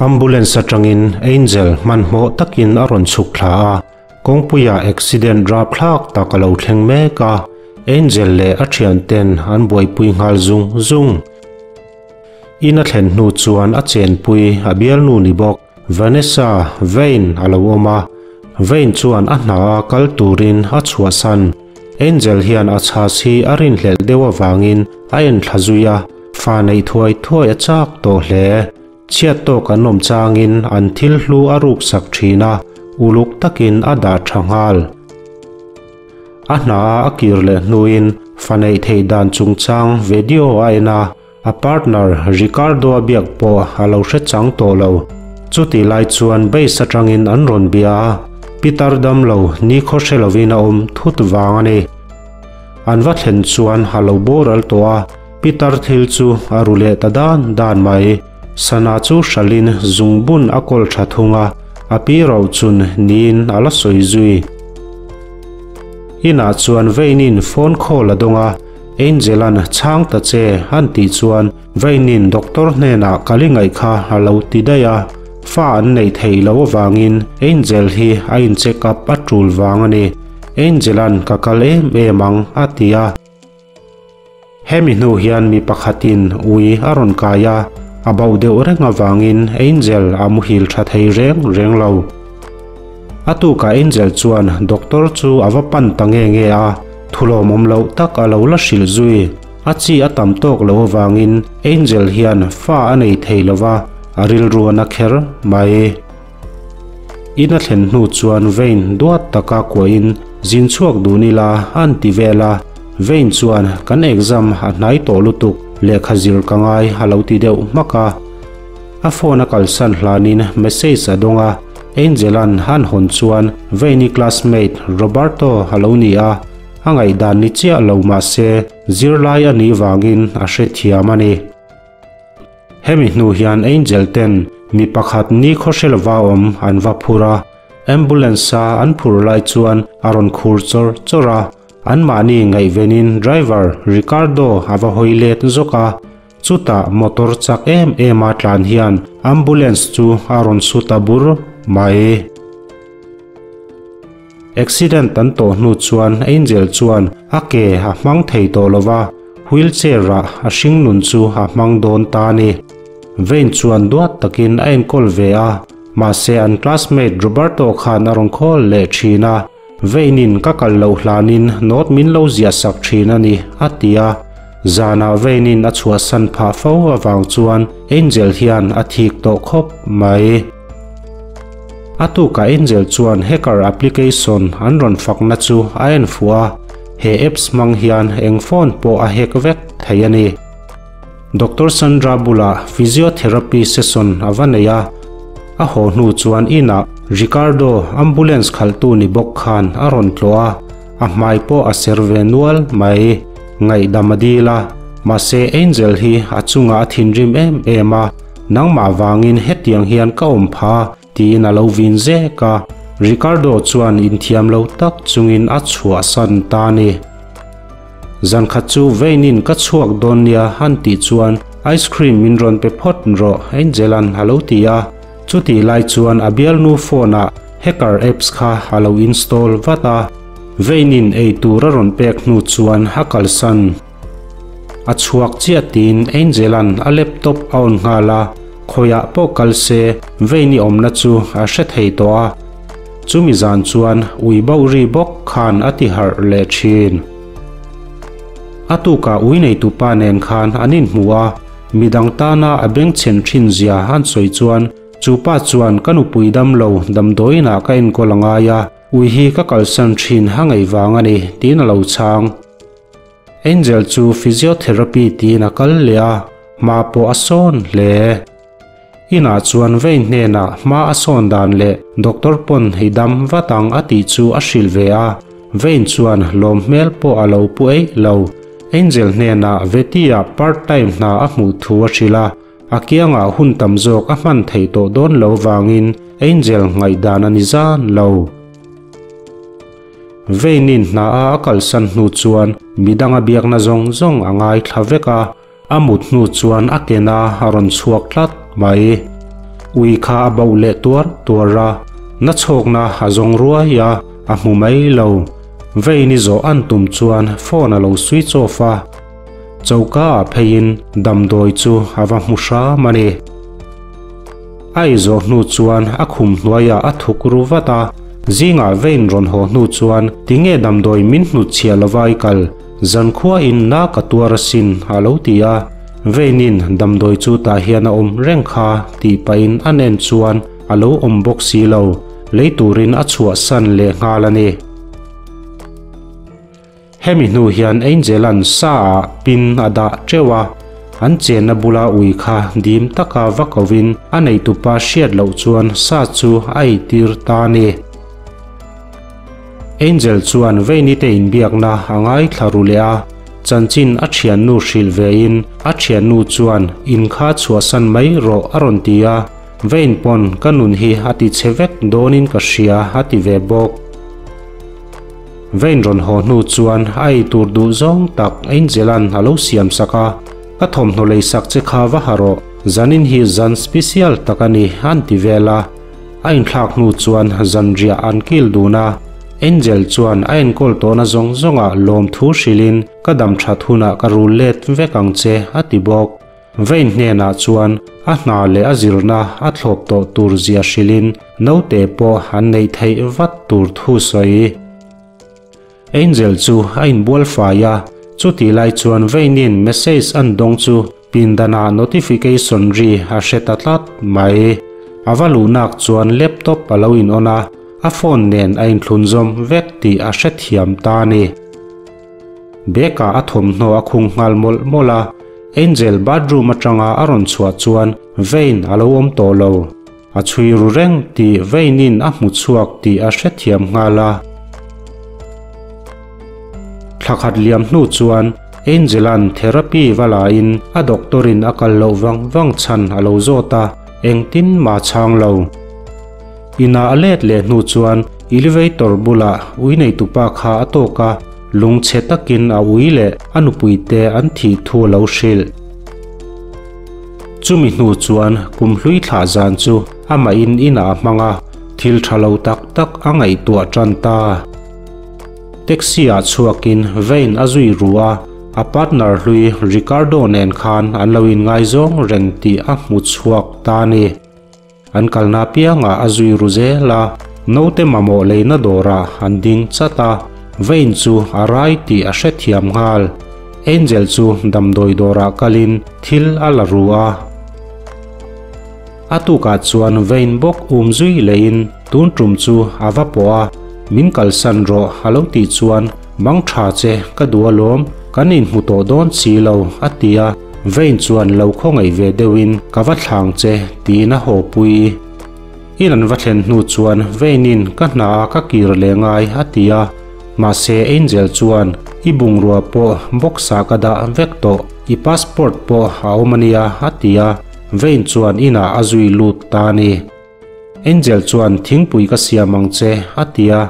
Ambulance atangin Angel hmanhmawh takin a rawn chhuk thla a, kawngpuiah accident rapthlak tak a lo thleng mek a, Angel leh a thianten an buaipui nghal zung zung. In a thlen hnu chuan a chenpui a bialnu ni bawk Vanessa Vein a lo awm a, Vein chuan a hna a kal turin a chhuahsan. Angel hian a chhas hi a rinhlelh deuh avangin a enthla zui a, fa neih thuai thuai a chak tawh hle. Chhiat tawk an awm changin an thil hlu a ruksak thin a, uluk takin a dah tha nghal. A hna a kir leh hnuin fa neih theih dan chungchang video a en a, A partner Ricardo a biak pawh a lo hre chang tawh lo. Chutih lai chuan base atangin an rawn bia a, Pitar damlo nikhaw hre lovin a awm thut vang a ni. An va thlen chuan a lo boral tawh a, Pitar thil chu a ru leh ta dan dan mai. Sana chu hralhin zungbun a kawl tha thung a, a pi ro chun niin a la sawi zui. Inah chuan Veinin phone call a dawng a, Angel-a'n chhang ta che an tih chuan Veinin doctor hnenah ka li ngaih kha a lo ti daih a, fa an neih theih loh avangin Angel hi a in check up a tul vang a ni. Angel-a'n ka kal em em ang a ti a. Hemi hnu hian mi pakhatin ui a rawn kai a, a bauh deuh reng avangin Angel a muhil tha thei reng reng lo. A tukah Angel chuan doctor chu a va pan ta nge nge a, thulawmawm loh tak a lo la hrilh zui. A chi a tam tawk loh avangin Angel hian fa a nei thei lo va, a rilru a na kher mai. In a thlen hnu chuan vein duat taka kuahin zin chhuak dun ila an ti vel a, vein chuan kan exam a hnai tawh lutuk, lehkha zir ka ngai a lo ti deuh hmak a. A phone a kalsan hlanin message a dawng a, Angel-a'n han hawn chuan Veini classmate Roberto a lo ni a, a ngaihdan ni chiah lo mah se zirlai a nih vangin a hrethiam a ni. Hemi hnu hian Angel ten mi pakhat ni khawhre lova awm an va phur a, ambulance-a an phur lai chuan a rawn khur chawr chawr a, anmahni ngaihvenin driver Ricardo a va hawi let zawk a, Chutah motor chak em em a tlan hian ambulance chu a rawn su ta bur mai. Accident an tawh hnu chuan Angel chuan a ke a hmang thei tawh lo va, wheelchair ah a hringnun chu a hmang dawn ta a ni. Vein chuan duat takin a enkawl ve a, mahse an classmate Roberto khan a rawn call leh thin a, Veinin ka kal loh hlanin note min lo ziah sak thin a ni, a ti a. Zanah Veinin a chhuahsan phah fo avang chuan Angel hian a thik tawh khawp mai. A tukah Angel chuan hacker application an rawn fakna chu a en fuh a, he apps hmang hian eng phone pawh a hack vek thei a ni. Doctor Sandra bulah physiotherapy session a va nei a, a haw hnu chuan inah Ricardo ambulance khalhtu ni bawk khan a rawn tlawh a, a hmai pawh a ser ve nual mai. Ngaihdam a dil a, mahse Angel hi a chungah a thinrim em em a, nangmah vangin hetiang hian ka awm pha tiin a lo vin zek a, Ricardo chuan inthiam lo tak chungin a chhuahsan ta a ni. Zan khat chu veinin ka chhuak dawn nia han tih chuan ice cream min rawn pe phawt rawh Angel-a'n a lo ti a, chutih lai chuan a bialnu phone ah hacker apps kha a lo install vat a, veinin ei tur a rawn pek hnu chuan a kalsan. A chhuak chiah tiin Angel-a'n a laptop a on nghal a, khawiah pawh kal se veini awmna chu a hre thei tawh a. Chumi zan chuan ui bauh ri bawk khan a ti harh leh thin. A tukah ui neitupa nen khan an inhmu a, midang tana a bengchhen thin zia an sawi chuan chu pa chuan ka nupui damlo damdawiinah ka enkawl a ngai a, ui hi ka kalsan thin ha ngei vang a ni tiin a lo chhang. Angel chu physiotherapy tiin a kal leh a, hma pawh a sawn hle. Inah chuan vein hnenah hma a sawn dan leh doctor pawn i dam vat ang a tih chu a hrilh ve a, vein chuan lawm hmel pawh a lo pu eih lo. Angel hnenah Veti-a part time hna a hmuh thu a hrilh a, a kiangah hun tam zawk a hman theih tawh dawn lo vangin Angel ngaihdan a ni zan lo. Veinin hna a a kalsan hnu chuan midanga biakna zawng zawng a ngaithla vek a, A mut hnu chuan a kena a rawn chhuak tlat mai. Ui kha a bauh leh tuar tuar a, nachhawkna a zawng ruai a, a hmu mai lo. Vein i zawh an tum chuan phone a lo switch off a, choka ah pheiin damdawi chu a va hmu hram a ni. A ei zawh hnu chuan a khum hnuaiah a thuk ru vat a, zingah vein rawn haw hnu chuan tinge damdawi min hnutchhiah lova i kal, zankhua in na ka tuar asin a lo ti a, veinin damdawi chu tah hian a awm reng kha tih pahin a nen chuan a lo awm bawk si lo, lei turin a chhuahsan leh nghal a ni. Hemi hnu hian Angel-a'n sa ah pin a dah teuh a, an chenna bula ui kha dim taka va kovin a neitupa hriat loh chuan sa chu a eitir ta a ni. Angel chuan Veini te inbiakna a ngaithla ru leh a, chanchin a thiannu hrilh vein a thiannu chuan in kha chhuahsan mai rawh a rawn ti a, Vein pawn ka nun hi a ti chhe vek dawnin ka hria a ti ve bawk. Vein rawn haw hnu chuan a ei tur duh zawng tak Angel-a'n a lo siam sak a, Ka thawmhnaw lei sak che kha va ha rawh, zanin hi zan special tak a ni an ti vel a. A inthlak hnu chuan zanriah an kil dun a, Angel chuan a enkawl tawhna zawng zawngah lawmthu hrilhin ka dam that hunah ka rul let vek ang che a ti bawk. Vein hnenah chuan a hna leh a zirna a thlawp tawh tur zia hrilhin naute pawh an neih theih vat tur thu sawi. Angel chu a inbual fai a, chutih lai chuan Veinin message an dawng chu pindanah notification ri a hre ta tlat mai. A va luhnak chuan laptop a lo in on a, a phone nen a inthlunzawm vek tih a hrethiam ta a ni. Bag ah a thawmhnaw a khung nghal mawlh mawlh a, Angel bathroom atanga a rawn chhuah chuan Vein a lo awm tawh lo. A chhui ru reng tih Vein in a hmu chhuak tih a hrethiam nghal a. Thla khat liam hnu chuan Angel an therapy va la in a doctor in a kal loh vang vang chhan a lo zawt a, engtin mah chhang lo. Inah a let leh hnu chuan elevator bulah ui neitupa kha a tawk a, lungchhe takin a ui leh a nupuite an thih thu a lo hrilh. Chumi hnu chuan kum hlui thlah zan chu amahin inah a hmang a, thil tha lo tak tak a ngaihtuah tan ta. Taxi ah chhuakin Vein a zui ru a, a partner hlui Ricardo nen khan an lo inngaizawng reng tih a hmu chhuak ta a ni. An kalna apiangah a zui ru zel a, naute mamawh leina dawrah an ding chat a, vein chu a rai tih a hrethiam nghal. Angel chu damdawi dawrah kalin thil a la ru a. A tukah chuan vein bawk um zui leiin tun tum chu a va pawh a, min kalsan rawh a lo tih chuan mang tha che ka duh alawm, kan inhmu tawh dawn si lo a ti a. Vein chuan lo khawngaih ve deuhin ka va thlang che tiin a haw pui. In an va thlen hnu chuan Veinin ka hna a ka kir leh ngai a ti a, mahse Angel chuan i bungrua pawh box ah ka dah vek tawh, i passport pawh a awm ania a ti a, Vein chuan inah a zui lut ta a ni. Angel chuan thingpui ka siam ang che a ti a,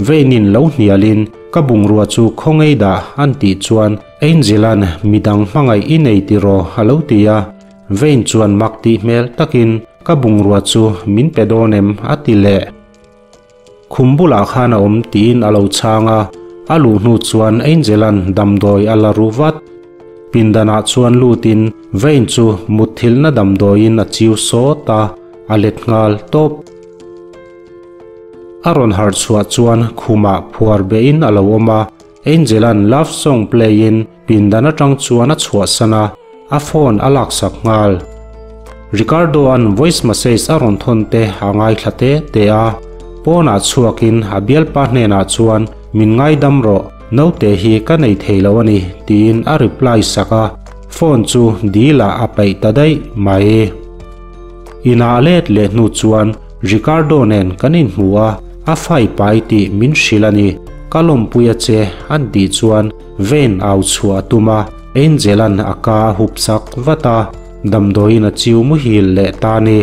Veinin lo hnialin ka bungrua chu khawngei dah an tih chuan Angel-a'n midang hmangaih i nei tiraw a lo ti a, Vein chuan mak tih hmel takin ka bungrua chu min pe dawn em a ti leh. Khum bulah khan a awm tiin a lo chhang a, a luh hnu chuan Angel-a'n damdawi a la ru vat. Pindanah chuan lutin Vein chu mutthilhna damdawiin a chiu sawt a, a let nghal tawp. A rawn harh chhuah chuan khumah phuar behin a lo awm a, Angel-a'n love song play in pindan atang chuan a chhuahsan a, a phone a laksak nghal. Ricardo-a'n voice message a rawn thawn te a ngaithla te te a, pawnah chhuakin a bialpa hnenah chuan min ngaidam rawh, naute hi ka nei thei lo a ni tiin a reply sak a, phone chu dil ah a paih ta daih mai. Inah a let leh hnu chuan Ricardo nen kan inhmu a, a fai pai tih min hrilh a ni. Ka lawmpui a che an tih chuan Vein au chhuah a tum a, Angel-a'n a ka a hup sak vat a, damdawiin a chiu muhil leh ta a ni.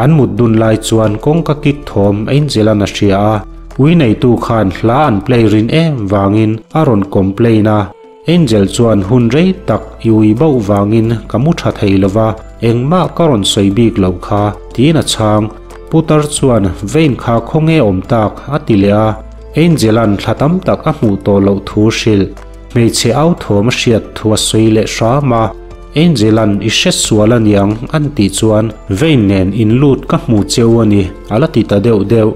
An mut dun lai chuan kawngka kik thawm Angel-a'n a hria a, ui neitu khan hla an play rin em vangin a rawn complain a. Angel chuan hun rei tak i ui bauh vangin ka mu tha thei lova, engmah ka rawn sawi bik loh kha, tiin a chhang. Putar chuan Vein kha khawnge awm tak? a ti leh a. Angel-a'n thla tam tak a hmuh tawh loh thu hrilh. Hmeichhe au thawm a hriat thu a sawi leh hram a. Angel-a'n i hre sual a niang an tih chuan Vein nen in lut ka hmu cheu a ni, a la ti ta deuh deuh.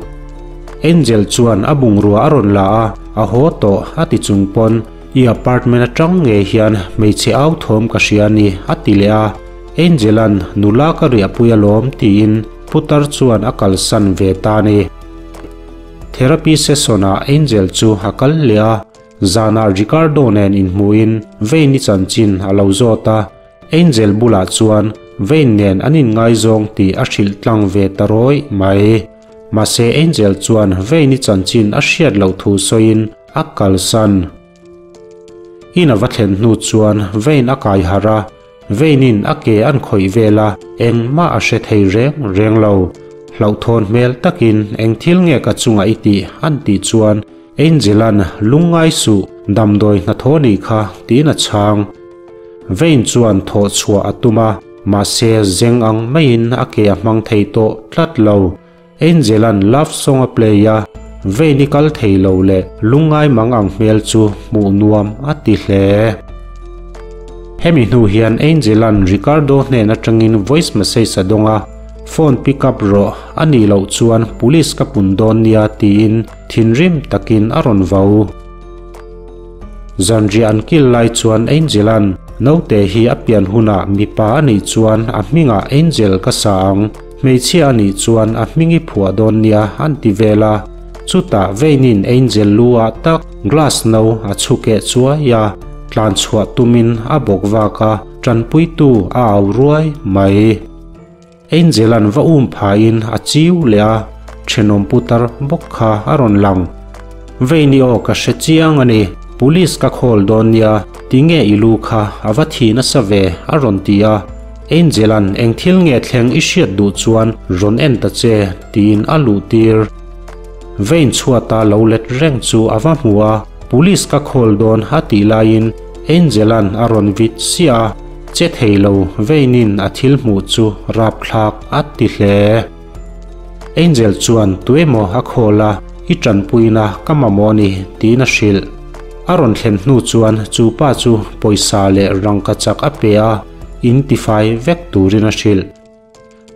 Angel chuan a bungrua a rawn la a, a haw tawh a ti chung pawn I apartment atang ngei hian hmeichhe au thawm ka hria a ni a ti leh a. Angel-a'n nula ka riahpui alawm tiin putar chuan a kalsan ve ta a ni. Therapy session-ah Angel chu a kal leh a, zanah Ricardo nen inhmuhin Vein-i chanchin a lo zawt a. Angel bulah chuan Vein nen an inngaizawng tih a hrilh tlang ve ta rawih mai. Mahse Angel chuan Vein-i chanchin a hriat loh thu sawiin a kalsan. In a va thlen hnu chuan Vein a kai harh a, Vein-in a ke an khawih vel a, engmah a hre thei reng reng lo. Hlauhthawn hmel takin eng thil nge ka chungah i tih an tih chuan Angel-a'n lungngai suh, damdawi hnathawh nih kha tiin a chhang. Vein chuan thawh chhuah a tum a, mahse zeng ang maiin a ke a hmang thei tawh tlat lo. Angel-a'n love song a play a, Vein-i kal thei lo leh lungngai mang ang hmel chu hmuh nuam a ti hle. Hemi hnu hian Angel-a'n Ricardo hnen atangin voice message a dawng a, Phone pick up rawh, a nih loh chuan police ka pun dawn nia tiin thinrim takin a rawn vau. Zanriah an kil lai chuan Angel-a'n naute hi a pian hunah mipa a nih chuan a hmingah Angel ka sa ang, hmeichhia a nih chuan a hming i phuah dawn nia an ti vel a. Chutah veinin Angel lu ah tak glass no a chhu keh chuai a, tlan chhuah tumin a bawk vak a, tanpuitu a au ruai mai. Angel-a'n va um phaiin a chiu leh a, thenawm putar bawk kha a rawn lang. Veini aw ka hre chiang a ni, police ka call dawn nia, tinge i lu kha a va thi nasa ve a rawn ti a. Angel-a'n eng thil nge thleng i hriat duh chuan rawn en ta che tiin a luh tir. Vein chhuata lo let reng chu a va hmu a, police ka call dawn a tih laiin Angel-a'n a rawn vit siah a. Che thei lo veinin a thil hmuh chu rapthlak a ti hle. Angel chuan tuemaw a call a, I tanpuina ka mamawh a ni tiin a hrilh. A rawn thlen hnu chuan chu pa chu pawisa leh rangkachak a pe a, in tifai vek turin a hrilh.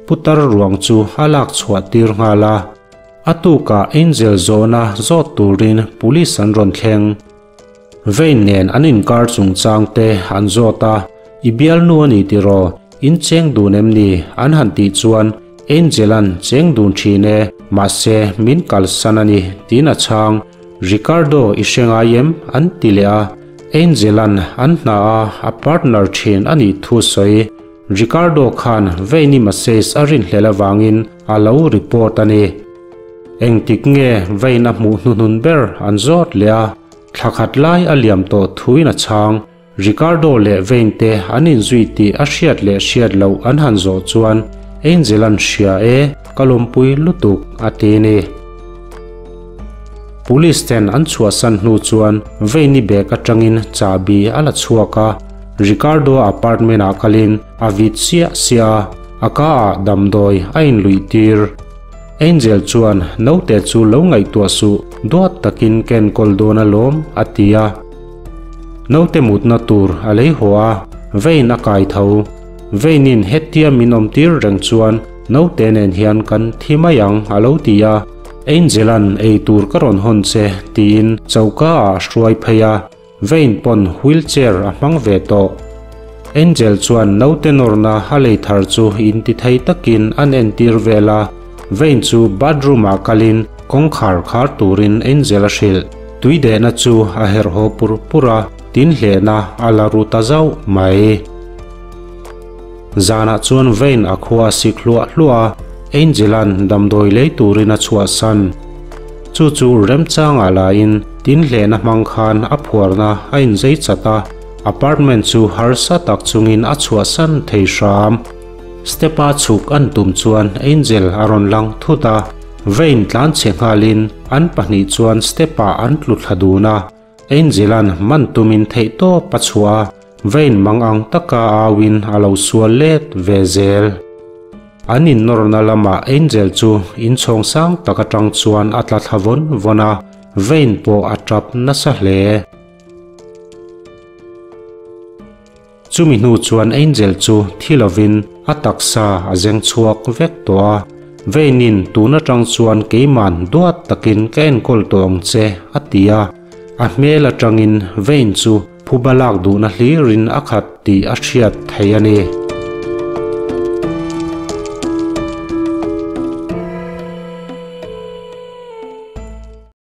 Putar ruang chu a lak chhuah tir nghal a. A tukah Angel zawhna zawt turin police an rawn thleng. Vein nen an inkar chungchang te an zawt a, I bialnu a ni tiraw? In cheng dun em ni? An han tih chuan Angel-a'n cheng dun thin e, mahse min kalsan a ni tiin a chhang. Ricardo i hre ngai em? An ti leh a, Angel-a'n an hna a a partner thin a nih thu sawi. Ricardo khan Vein-i message a rinhlelh avangin a lo report a ni. Engtik nge vein a hmuh hnuhnun ber an zawt leh a, thla khat lai a liam tawh thuin a chhang. Ricardo leh vein te an inzui tih a hriat leh hriat loh an han zawh chuan Angel-a'n hria e, ka lawmpui lutuk a ti ni. Police ten an chhuahsan hnu chuan vein-i bag atangin chahbi a la chhuak a, Ricardo-a apartment-ah kalin a vit siah siah a, a ka ah damdawi a inluih tir. Angel chuan naute chu lo ngaihtuah suh, duat takin ka enkawl dawn alawm, a ti a. Naute mutna tur a lei haw a, vein a kai tho. Veinin hetia min awm tir reng chuan naute nen hian kan thi mai ang, a lo ti a. Angel-a'n ei tur ka rawn hawn che, tiin choka ah a hruai phei a. Vein pawn wheelchair a hmang ve tawh. Angel chuan naute nawrna a lei thar chu intithei takin an entir vel a, Vein chu bathroom ah kalin kawngkhar khar turin Angel a hrilh. Tui dehna chu a herh haw pur pur a, tin hlehna a la ru ta zauh mai. Zanah chuan Vein a khua a sik hluah hluah a, Angel-a'n damdawi lei turin a chhuahsan. Chu chu remchangah lain tin hlehna hmang khan a phuarna a inzei chat a, apartment chu harsa tak chungin a chhuahsan thei hram. Step-a chhuk an tum chuan Angel a rawn lang thut a, vein tlan chhe nghalin an pahnih chuan step-ah an tlu thla dun a. Angel-a'n man tumin theihtawp a chhuah a, Vein mang ang taka auin a lo sual let ve zel. An innawrna lamah Angel chu inchhawng sang tak atang chuan a tla thla vawn vawn a, Vein pawh a tap nasa hle. Chumi hnu chuan Angel chu thi lovin a taksa a zeng chhuak vek tawh a, Veinin tun atang chuan keiman duat takin ka enkawl tawh ang che a ti a, a hmel atangin Vein chu phuba lak duhna hlirin a khat tih a hriat thei a ni.